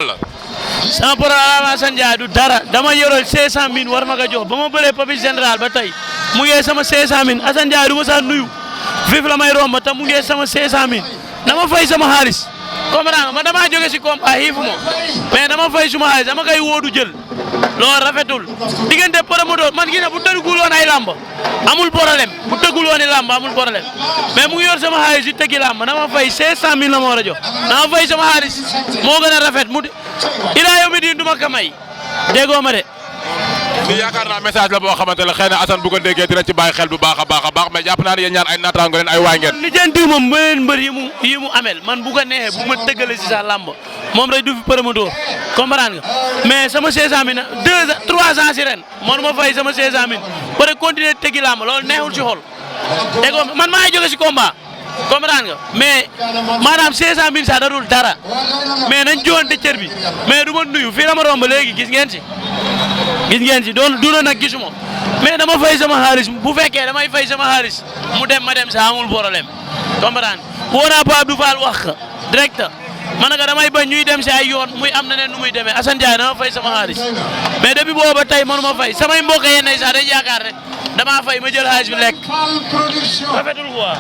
sama programme Assane Ndiaye du dara dama yorol 500000 war ma ko jox ba ma bëree Papis Général ba tey mu ngi sama 500000 Assane Ndiaye du ma saa nuyu fif la may romb te mu ngi sama 500000 dama fay sama xaalis comprendre nga man damaa jóge si combat xiifu ma mais dama fay suma xaalis dama koy wóodu jël loolu rafetul diggante promoteur man gi ne bu tëggul woon ay làmb amul problème bu tëggul woon ay làmb amul problème mais mu ngi yor sama xaalis yu tëggi làmb dama fay 500000 la ma war a jox dama fay sama xaalis moo gën a rafet mu ilaa yow mi di duma ka may déggoo ma de. lii yaakaar naa message la boo xamante ne xëy na Assane bu ko déggee dina ci bàyyi xel bu baax a baax mais jàpp naa ne yéen ñaar ay naataango leen ay waay ngeen. li jënti moom beneen mbër yi mu amel man bu ko neexee bu ma tëggale si sa làmb moom rek du fi promoteur comprendre nga mais sama 500000 na 2 ans 3 ans si ren man ma fay sama 500000 ba rek continuer tëggi làmb loolu neexul si xol déggoo man maa ngi jóge si combat comprendre nga mais maanaam 500000 sax darul dara mais nañ joonte cër bi mais du ma nuyu fii la ma romb léegi gis ngeen si doon nag gisuma mais dama fay sama xaalis bu fekkee damay fay sama xaalis mu dem ma dem sa amul problème comprendre woo naa Pape Abdou Fall wax direct man nag damay bañ ñuy dem si ay yoon muy am na ne nu muy demee Assane Ndiaye dama fay sama xaalis mais depuis booba tey manuma fay samay mbokk yenn sax dañ yaakaar ne damaa fay ma jël xaalis bi lekk rafetul quoi